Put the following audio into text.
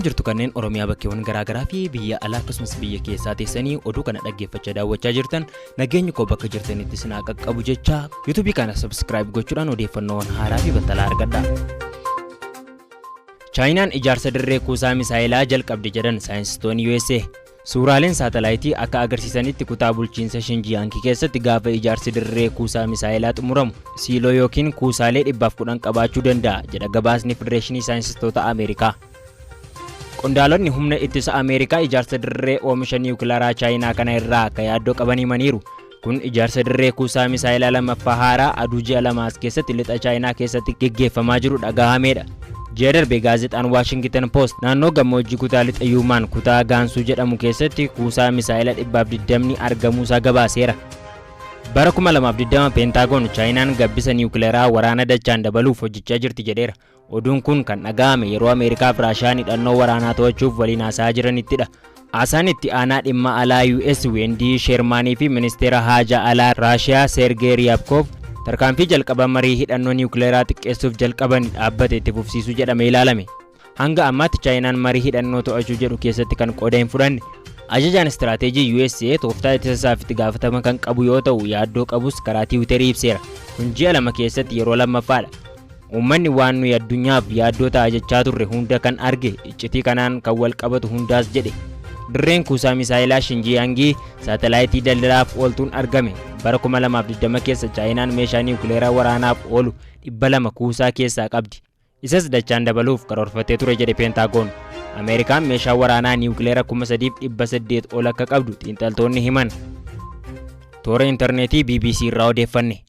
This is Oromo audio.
Akkam jirtu kanneen Oromiyaa bakkeewwan garaagaraa fi biyya alaa akkasumas biyya keessaa teessanii oduu kana dhaggeeffachaa daawwachaa jirtan, nageenyi koo bakka jirtanitti isin haa qaqqabu jecha, yuutuubii kana subscribe gochuudhaan odeeffannoowwan haaraa fi battalaa argadha. Chaayinaan ijaarsa dirree kuusaa misaayilaa jalqabde jedhan saayinsistoonni USA. Suuraaleen saatalaayitii akka agarsiisanitti, kutaa bulchiinsa Shinjiyaankii keessatti gaafa ijaarsi dirree kuusaa misaayilaa xumuramu siiloo yookiin kuusaalee 110 qabaachuu danda'a jedha gabaasni Federeeshinii Saayinsistoota Ameerikaa. Qondaalonni humna ittisa Ameerikaa ijaarsa dirree oomisha niwukilaraa Chaayinaa kana irraa akka yaaddoo qaban himaniiru. Kun ijaarsa dirree kuusaa misaayilaa lammaffaa haaraa aduu ji'a 2 as keessatti lixa Chaayinaa keessatti geggeeffamaa jiru dhagahameedha. Ji'a darbe gaazexaan Washington Post naannoo gammoojjii kutaa lixa Yuumaan kutaa Gaansuu jedhamu keessatti kuusaa misaayila 120 argamuusaa gabaaseera. Bara 2020 Peentaagoon Chaayinaan gabbisa niwukilaraa waraana dachaan dabaluuf hojjechaa jirti jedheera. Oduun kun kan dhaga'ame yeroo Ameerikaa fi Raashiyaan hidhannoo waraanaa to'achuuf waliin haasa'aa jiranittidha. Haasaan itti aanaa dhimma alaa US Wendii Sheermaanii fi ministeera haajaa alaa Raashiyaa Seergee Riyaabkov tarkaanfii jalqaba marii hidhannoo niwukileeraa xiqqeessuuf jalqaban dhaabbate itti fufsiisuu jedhamee ilaalame. Hanga ammaatti Chaayinaan marii hidhannoo to'achuu jedhu keessatti kan qooda hin fudhanne. Ajajaan istiraateejii USA tooftaa ittisa isaaf itti gaafatama kan qabu yoo ta'u, yaaddoo qabus karaa Tiwiiterii ibseera. Kun ji'a 2 keessatti yeroo lammaffaadha. Uummanni waan nuyi addunyaaf yaaddoo ta'a jechaa turre hunda kan arge, iccitii kanaan kan wal qabatu hundaas jedhe. Dirreen kuusaa misaayilaa Shinjiyaangii saatalaayitii daldalaaf ooltuun argame. Bara 2020 keessa Chaayinaan meeshaa niwukileeraa waraanaaf oolu 200 kuusaa keessaa qabdi. Isas dachaan dabaluuf karoorfatee ture jedhe Peentaagoon. Ameerikaan meeshaa waraanaa niwukileera 3800 ol akka qabdu xiinxaltoonni himan. Toora intarneetii BBC irraa odeeffanne.